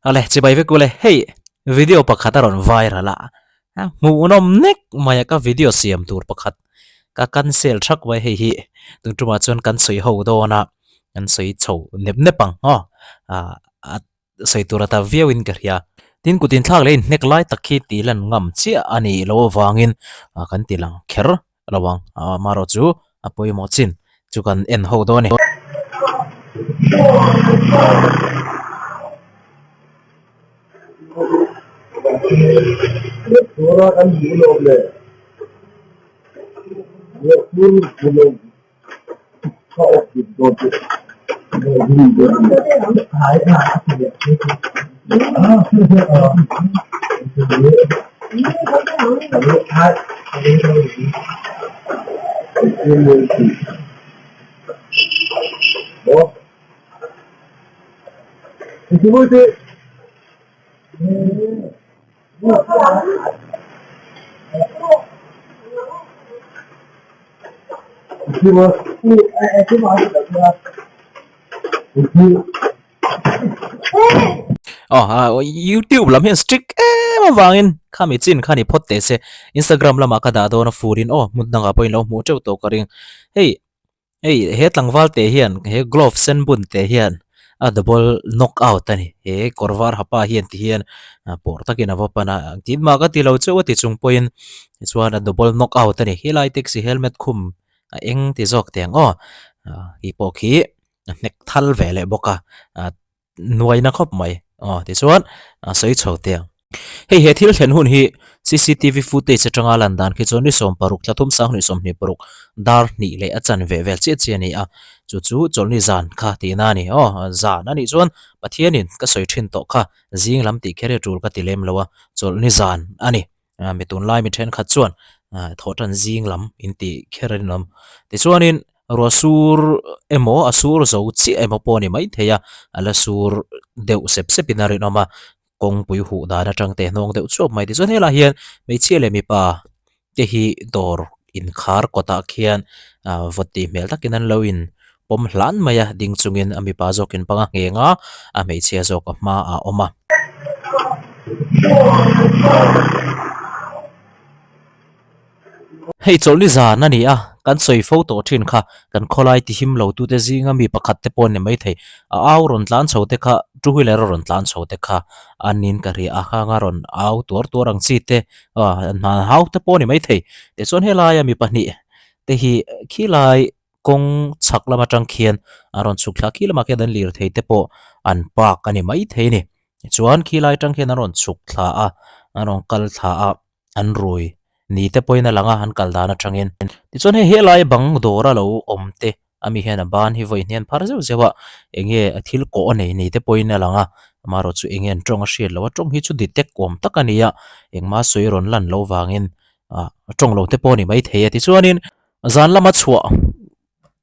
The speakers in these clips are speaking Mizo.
Awle chibai vek ule hei video pakhat a rawn viral a hmuhnawm nek mai a ka video siam tur pakhat ka cancel thak mai hei hi tun tumah chuan kan sawi ho dawn a kan sawi chho nep nep ang aw ah a sawi tur ata viau in ka hria tin kut inthlak leh inhnek lai tak hi tih lan ngam chiah a nih loh avangin kan ti lang kher lo ang amaherawh chu a pawimawh chin chu kan en ho dawn a ni. Aw youtube lam hian strict em avangin khami chin kha ni phawt teh se instagram lamah ka dah dawn a furin aw hmun dangah pawhin lo hmuh teuh tawh ka ring hei. Hei he tlangval te hian he glove sen bun te hian a double knock out a ni he kawr var ha pa hian ti hian pawr takin a va pan a tin mah ka ti lo chauh a ti chung pawhin tichuan a double knock out a ni helai taxi helmet khum a eng ti zawk teh ang aw khi pawh khi a hnek thal ve leh bawk a. Nuaina khawp mai. Aw tichuan a sawi chho teh ang. Hei he thil thlen hun hi cctv footage atanga lan dan khi chuan ni 16 thla thum sang hnih 26 dar hnih leh a chan ve vel chiah chiah a ni a. Chu chu chawlhni zan kha tihna a ni. Aw zan a nih chuan Pathianin ka sawi thin tawh kha zing lam tih kher hi tul ka ti lem lo a, chawlhni zan a ni. Mi tunlai mi thenkhat chuan thawhtan zing lam in tih kher a ninawm. Tichuanin ruah sur emaw a sur zo chiah emaw pawh a ni maithei a, a la sur deuh sep sep in a rinawm a, kawngpui huh dan atang te hnawng deuh chuap mai. Tichuan helaiah hian hmeichhia leh mipa te hi dawr inkhar kawtah khian vawt tih hmel takin an lo in pawm hlan mai a, ding chungin a mipa zawkin panga ngheng a, a hmeichhia zawk a hmaah a awm a. Hei chawlhni zan a ni a, kan sawi fo tawh thin kha, kan khawlai tihim lo tute zinga mi pakhat te pawh a ni maithei, a au rawn tlan chho te kha, two wheeler a rawn tlan chho te kha a nin ka hria a, khanga rawn au tuar tuar ang chi te, an hau te pawh a ni maithei, tichuan helaia mi pahnih te hi khilai kawng chhak lam atang khian a rawn chhuk thla khi lamah khian an lirthei te pawh an park a ni maithei a ni, tichuan khilai atang khian an rawn chhuk thla a, an rawn kal thla a. an rui ni te pawhin a lang a an kal dan atangin tichuan hei helai bang dawr a lo awm te ami hian a ban hi vawi hnian phar zeuh zeuh a eng nge a thil kawh a nei ni te pawhin a lang a amaherawh chu eng nge an tawng a hriat loh a tawng hi chu detect awm tak a ni a engmah sawi rawn lan loh vangin ah a tawng lo te pawh a ni maithei a tichuanin zan lama chhuah.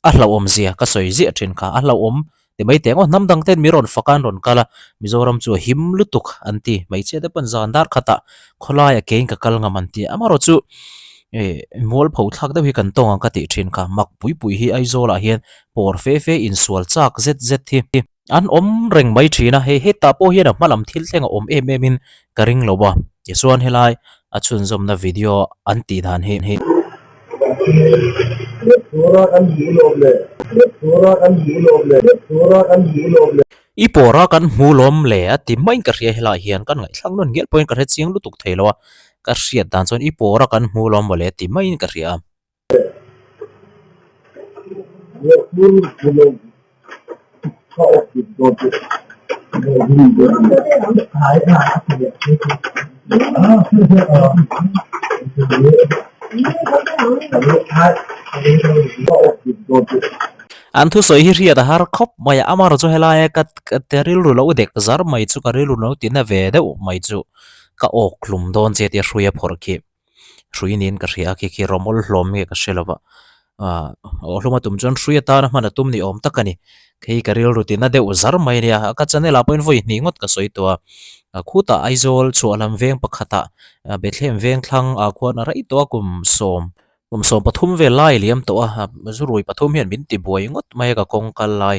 A hlauhawm zia ka sawi ziah thin kha, a hlauhawm ti mai teh ang aw, hnam dang ten mi rawn fak a an rawn kal a, Mizoram chu a him lutuk an ti, hmeichhia te pawn zan dar khatah khawlaia keiin ka kal ngam an ti a, amaherawh chu ih mualpho thlak deuh hi kan tawng ang ka tih thin kha, mak pui pui hi Aizawlah hian pawr fe fe insual chak zet zet hi an awm reng mai thin a, hei hetah pawh hian a hma lam thil thleng a awm em em in ka ring lo a, tichuan helai a chhunzawmna video an tih dan hi. I pawra kan hmu lawm le a ti maiin ka hria helaiah hian kan ngaihthlak nawn ngial pawhin ka hre chiang lutuk thei lo a, ka hriat dan chuan i pawra kan hmu lawm mawle a ti maiin ka hria a. An thusawi hi hriat a har khawp mai a, amaherawh chu helaia ka ka rilru lo dek zar mai chu ka rilru lo tina ve deuh mai chu ka awk hlum dawn che tia hruia phawrh khi. Hrui niin ka hria a khi khi rawmawl hlawm nge ka hre lova ah aw hlum a tum chuan hrui atana hman a tum ni awm tak a ni hei ka rilru tina deuh zar mai a nia ka channel ah pawhin vawi hnih ngawt ka sawi tawh a khutah Aizawl chhuahlam veng pakhatah Bethlehem veng thlang ah khuan a rei tawh a kum sawm kum sawm pathum vel lai a liam tawh a zurui pathum hian min ti buai ngawt mai a ka kawng kal lai.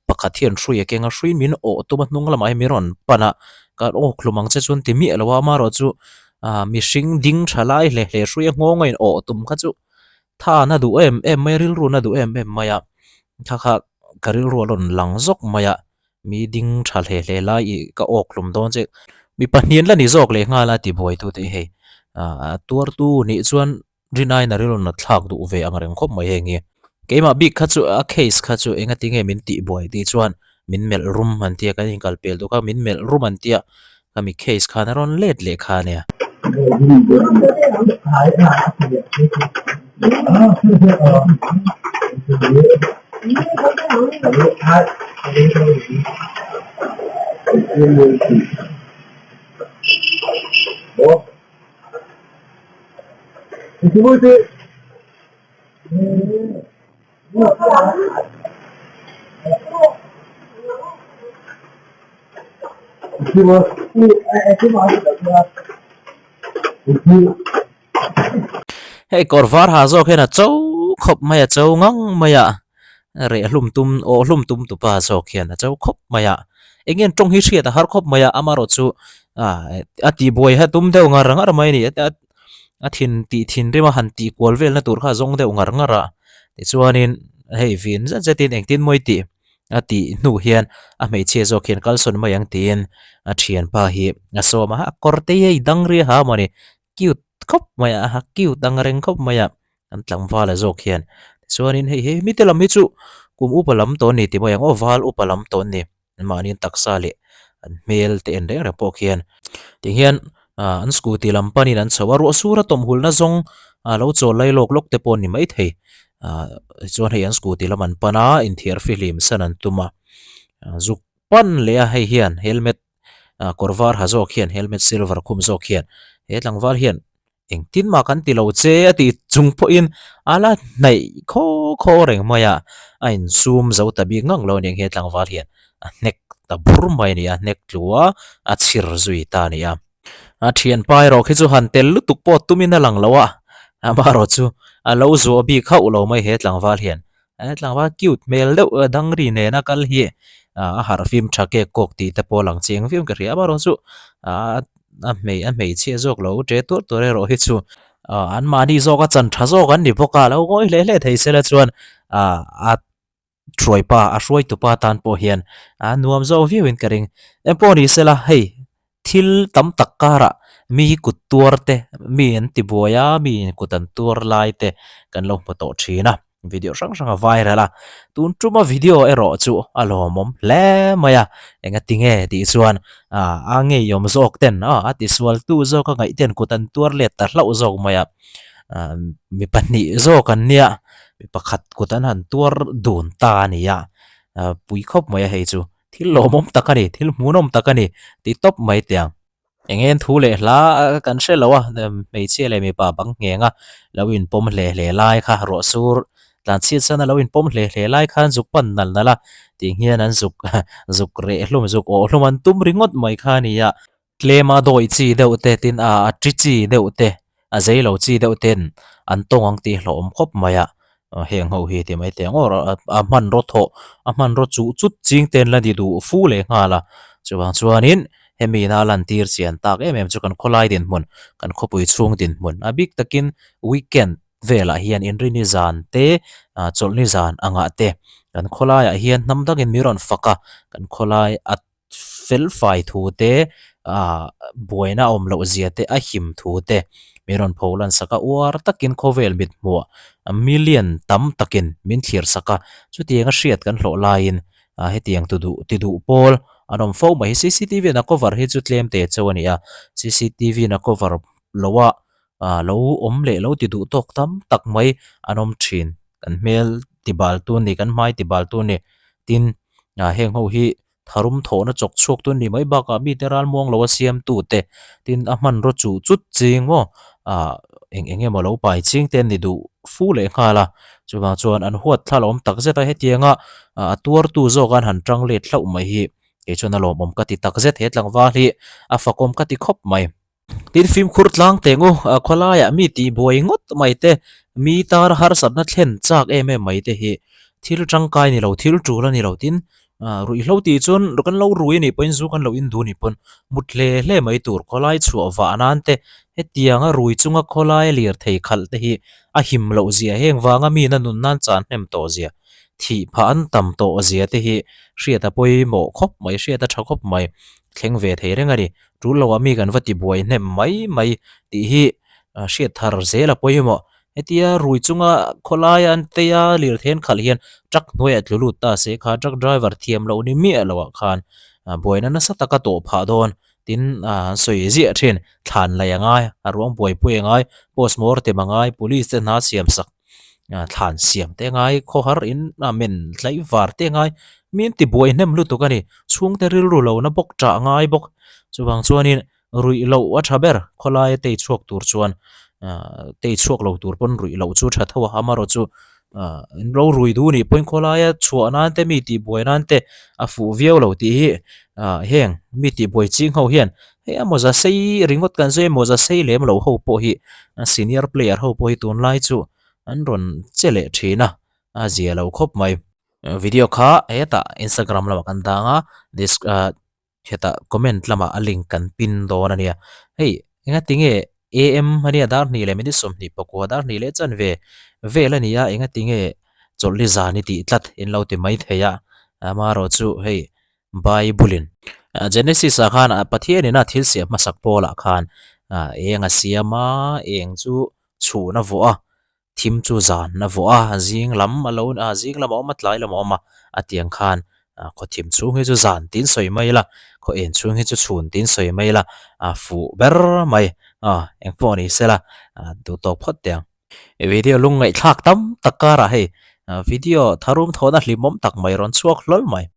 pakhat hian hrui a keng a hrui min awh tum a hnung lamah hian min rawn pan a ka awk hlum ang che chuan ti miah lo a amaherawh chu ah mihring ding tha lai hle hle hrui a nghawng a in awh tum kha chu tha na duh em em mai a rilru na duh em em mai a kha kha ka rilru a rawn lang zawk mai a mi ding tha hle hle lai ih ka awk hlum dawn che mi pahnih an la ni zawk leh nghal a ti buai tu te hi hei ah tuartu nih chuan. Rinaiin a rilru nat thlak duh ve ang reng khawp mai heng hi. Keimah bik kha chu a case kha chu enga tinge min tih buai tih chuan min melh rum an tia kan inkal pel duh kha min melh rum an tia khami case khan a rawn let leh kha ania. Hei kawr var ha zawk hian a cho khawp mai a cho ngang mai a reh hlum tum aw hlum tum tupa zawk hian a cho khawp mai a eng nge an tawng hi hriat a har khawp mai a amaherawhchu a tihbuai hi a tum deuh ngar ngar mai a ni a thin tih thinrim a han tih kual velna tur kha a zawng deuh ngar ngar a tichuanin hei vin zet zetin engtin mawi tih a tih hnu hian a hmeichhia zawk hian kalsawn mai ang tiin a thianpa hi a sawm a a kawr te hi a dang ri ha mawni cute khawp mai a cute ang reng khawp mai a an tlangval a zawk hian tichuanin hei he mite lam hi chu kum upa lam tawh a ni tih mai ang aw val upa lam tawh a ni mahni an taksa leh an hmel te en reng reng pawh khian tihian ah an scooty lam panin an chho a ruah sur a tawmhul na zawng ah lo chawl lai lawk lawk te pawh a ni maithei ah tichuan hei an scooty lam an pan a inthiar fihlim san an tum a zuk pan leh a hei hian helmet ah kawr var ha zawk hian helmet silver khum zawk hian he tlangval hian engtin mah kan ti lo che a tih chung pawhin a la hnaih khaw khaw reng mai a a insum zo ta bik ngang lo a ni ang he tlangval hian a hnek ta bur mai a ni a hnek tlu a a chhir zui ta a ni a a thianpa erawh khi chu han tel lutuk pawh tumin a lang lo a amaherawh chu a lo zuah bik hauh lo mai he tlangval hian He tlangval cute hmel deuh a dang ri nena kal hi a harh fim tha kek kawk tih te pawh a lang chiang viau in ka hria a amaherawhchu a a hmei a hmeichhia zawk lo ṭe tuar tuar erawh hi chu anmahni zawk a chan tha zawk an ni bawk a lo ngawi hle hle thei sela chuan a hruaipa a hruaitupa tan pawh hian a nuam zawk viau in ka ring engpawh ni sela hei thil tam tak karah mi kut tuar te mi an ti buai a mi kut an tuar lai te kan lo hmu tawh thin a. Video hrang hrang a viral a, tun tuma video erawh chu a lawmawm hle mai a, enga tinge tih chuan ah a ngeiawm zawk ten ah a tisual tu zawk a ngaih ten kut an tuar let ta hlauh zawk mai a, ah mi pahnih zawk an nia mi pakhat kut an han tuar dun ta a ni a, ah pui khawp mai a hei chu thil lawmawm tak a ni thil hmuhnawm tak a ni tih tawp mai teh ang. Eng en thu leh hla kan hre lo a, hmeichhia leh mipa bang ngheng a lo inpawm hle hle lai kha ruah sur tlan chhiat san a lo inpawm hle hle lai khan zuk pan nal nal a tih hian an zuk zuk reh hlum zuk awh hlum an tum ringawt mai kha a ni a, tlema dawi chi deuh te tin a a ṭi chi deuh te a zei lo chi deuh ten an tawng ang tih hlauhawm khawp mai a, heng ho hi ti mai teh ang aw a hmanraw thawh a hmanraw chuh chut ching te an la ni duh fu leh nghal a chuvang chuanin hemi ina a lantir chian tak em em chu kan khawlai dinhmun kan khawpui chhung dinhmun a bik takin weekend velah hian inrini zan te ah chawlhni zan angah te kan khawlaiah hian hnam dangin mi rawn fak a kan khawlai a fel fai thu te ah buaina a awm loh zia te a him thu te min rawn pho lan sak a uar takin khawvel mit hmuh a million tam takin min thlir sak a chutiang a hriat kan hlawh laiin ah hetiang tu duh ti duh pawl an awm fo mai hi cctv in a cover hi chu tlem te chauh a ni a cctv in a cover lo a ah lo awm leh lo ti duh tawk tam tak mai an awm thin kan hmel ti bal tu a ni kan hmai ti bal tu a ni tin ah heng ho hi tharum thawhna chawk chhuak tu ni mai bakah mite ralmuang lo a siam tu te tin a hmanraw chuh chut ching maw ah eng eng emaw lo pai ching te an ni duh fu leh nghal a chuvang chuan an huat thla la awm tak zet a hetianga a tuar tu zawk an han tang let hlauh mai hi kei chuan a lawmawm ka ti tak zet he tlangval hi a fakawm ka ti khawp mai. Tin fimkhur tlang teng u, khawlaiah mi tih buai ngawt mai te, mi tar harsatna thlen chak em em mai te hi thil tangkai ni lo, thil tul a ni lo tin. Ruihhlo tih chuan kan lo rui a nih pawhin zu kan lo in duh a nih pawn mut hle hle mai tur khawlai chhuah vah nan te hetianga rui chunga khawlai lirthei khalh te hi a him loh zia heng vanga mina nun nan chan hnem tawh zia thih phah an tam tawh zia te hi hriat a pawimawh khawp mai hriat a tha khawp mai thleng ve thei reng a ni. Tul loah mi kan va ti buai hnem mai mai tih hi hriat thar zel a pawimawh. Hetia rui chunga khawlaia an tei a lirthei an khalh hian truck hnuaiah tlu lut ta se kha truck driver thiam loh ni miah loah khan buaina nasa taka tawh phah dawn tin an sawi ziah thin. Thlan laih a ngai, a ruang buaipui a ngai, post mortem a ngai, police te hna siam sak thlan siam te ngai khawhar in a men tlaih var te ngai min ti buai hnem lutuk a ni chhungte rilru lo na bawk tah ngai bawk chuvang chuanin ruih loh a tha ber khawlaia tei chhuak tur chuan ah tei chhuak lo tur pawn ruih loh chu tha tho a amaherawh chu ah in lo rui duh anih pawhin khawlaia chhuah nan te mi tih buai nan te a fuh viau lo tih hi ah heng mi tih buai ching ho hian hei a mawza sei ringawt kan sawi a mawza sei lem lo ho pawh hi senior player ho pawh hi tunlai chu an rawn che leh thin a a zia lo khawp mai. Video kha hetah Instagram lamah kan dang a ah hetah comment lamah a link kan pin dawn a nia hei engatinge am a nia dar hnih leh minute 24 dar hnih leh chanve vel a ni a engatinge chawlhni zan i tih tlat in lo ti mai thei a amaherawh chu hei Bible-in. Genesis-ah khan Pathianin a thil siam hmasak pawlah khan eng a siam a, eng chu chhun a vuah a, thim chu zan a vuah a, zing lam a lo zing lam a awm a, tlai lam a awm a, a tiang khan khaw thim chhung hi chu zan tiin sawi mai ila, khaw en chhung hi chu chhun tiin sawi mai ila, a fuh ber mai a, eng pawh ni sela duh tawk phawt teh ang. Video lung ngaihthlak tam tak karah hei video tharum thawhna hlimawm tak mai rawn chhuak hlawl mai.